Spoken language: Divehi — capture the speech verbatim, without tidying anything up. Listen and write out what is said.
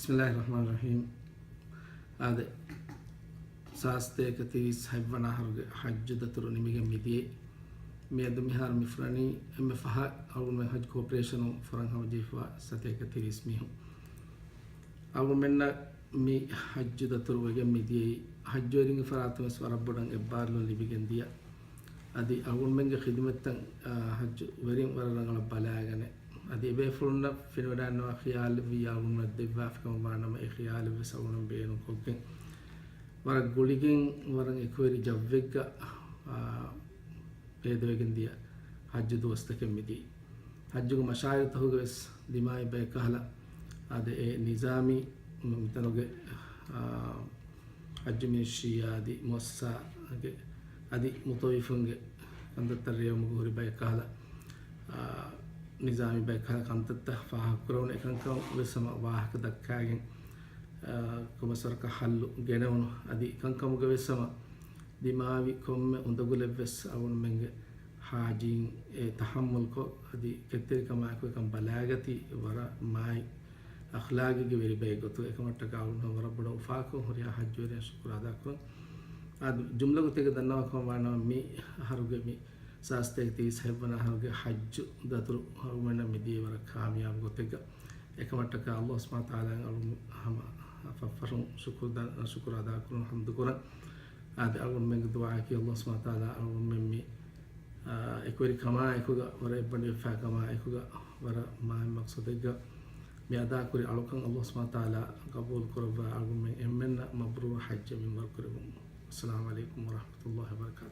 ބިސްމިއްލާހި ރަޙްމާނި ރަޙީމް. އާދެ، ސާސްތޭކަ ތިރީސް ހަތްވަނަ އަހަރުގެ ޙައްޖު ދަތުރު ނިމިގެން މިދިޔައީ. މިއަދު މިހާރު މި ފުރަނީ އެންމެ ފަހަށް އަޅުގަނޑުމެން ޙައްޖު ކޯޕަރޭޝަނުން ފަރަން ހަމަޖެހިފަ ސަތޭކަ ތިރީސް މީހުން. އަޅުގަނޑުމެންނަށް މި ޙައްޖު ދަތުރު ވެގެން މިދިޔައީ، ޙައްޖުވެރިންގެ ފަރާތުން ވެސް ވަރަށް ބޮޑަށް އެއްބާރުލުން ލިބިގެން ދިޔަ. އަދި އަޅުގަނޑުމެންގެ ޚިދުމަތްތައް، އާ، ޙައްޖުވެރިން ވަރަށް ރަނގަޅަށް ބަލާގަނެ. އަދި އެބޭފުޅުންނަށް ފެނިވަޑައިގަންނަވާ ޚިޔާލެއްވިއްޔާ އަޅުގަނޑުމެންނަށް ދެއްވާފިކަމަށް ވާނަމަ، އެ ޚިޔާލެއްވެސް އަޅުގަނޑުމެން ބޭނުންކޮށްގެން، ވަރަށް ގުޅިގެން، ވަރަށް އެކުވެރި ޖައްވެއްގަ، އާ، ބޭދެވެގެން ދިޔަ ޙައްޖު ދުވަސްތަކެއް މިދިޔައީ. ޙައްޖުގެ މަޝާއިރުތަކުގަ ވެސް ދިމާވި ބައެއް ކަހަލަ، އާދެ، އެ ނިޒާމީ މިތަނުގެ، އާ، ޙައްޖު މިނިސްޓްރީއާ އަދި މުއައްސަސާގެ އަދި މުތަވައްވިފުންގެ ކަންތައްތައް ރޭވުމުގެ ހުރި ބައެއް ކަހަލަ، އާ، ނިޒާމީ ބައެއް ކަހަލަ ކަންތައްތައް ފާހަގަކުރެވުނު އެކަންކަން ވެސް ހަމަ ވާހަކަ ދައްކާގެން، އާ، ކޮންމެސް ވަރަކަށް ހައްލު ގެނެވުނު އަދި ކަންކަމުގަ ވެސް ހަމަ ދިމާވި ކޮންމެ އުނދަގުލެއްވެސް އަޅުގަނޑުމެންގެ ޙާޖީން އެ ތަޙައްމަލްކޮށް، އަދި ކެތްތެރިކަމާއެކު އެކަން ބަލާގަތީ ވަރަށް މާތް އަޚްލާގީގެ ވެރިބައެއް ގޮތުގަ. އެކަމަށްޓަކާ އަޅުގަނޑު ވަރަށް ބޮޑަށް އުފާކޮށް ހުރިހާ ޙައްޖުވެރިން ޝުކުރު އަދާކުރަން. އަދި ޖުމްލަ ގޮތެއްގަ ދަންނަވާ ކަމަށް ވާނަމަ، މި އަހަރުގެ މި ސާސްތޭކަ ތިރީސް ހަތްވަނަ އަހަރުގެ ޙައްޖު ދަތުރު އަޅުގަނޑަށް މިދިޔައީ ވަރަށް ކާމިޔާބު ގޮތެއްގަ. އެކަމަށްޓަކާ ﷲ ސުބްޙާނަހޫ ވަތަޢާލާއަށް އަޅުގަނޑު ހަމަ ފަށްފަށުން ޝުކުރު ދަ-، ޝުކުރު އަދާކުރަން، ޙަމްދުކުރަން. އަދި އަޅުގަނޑުމެންގެ ދުޢާއަކީ ﷲ ސުބްޙާނަހޫ ވަތަޢާލާ އަޅުގަނޑުމެން މި، އާ، އެކުވެރިކަމާއެކުގަ ވަރަށް އެއްބަނޑުވެފައިކަމާއެކުގަ ވަރަށް މާތް މަޤްޞަދެއްގަ މި އަދާކުރި އަޅުކަން ﷲ ސުބްޙާނަހޫ ވަތަޢާލާ ޤަބޫލު ކުރައްވާ، އަޅުގަނޑުމެން އެންމެންނަށް މަބްރޫރު ޙައްޖެއް މިންވަރު ކުރެއްވުން. އައްސަލާމު ޢަލައިކުމް ވަރަޙްމަތުﷲ ވަބަރަކާތުހު.